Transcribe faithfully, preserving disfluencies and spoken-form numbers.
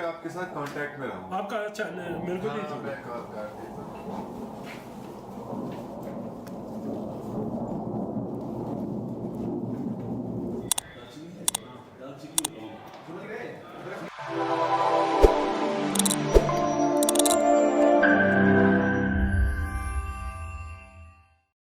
आपके साथ कांटेक्ट में रहूंगा। आपका, अच्छा, मेरे को हाँ, दीजिए। मैं कॉल कर देता हूँ।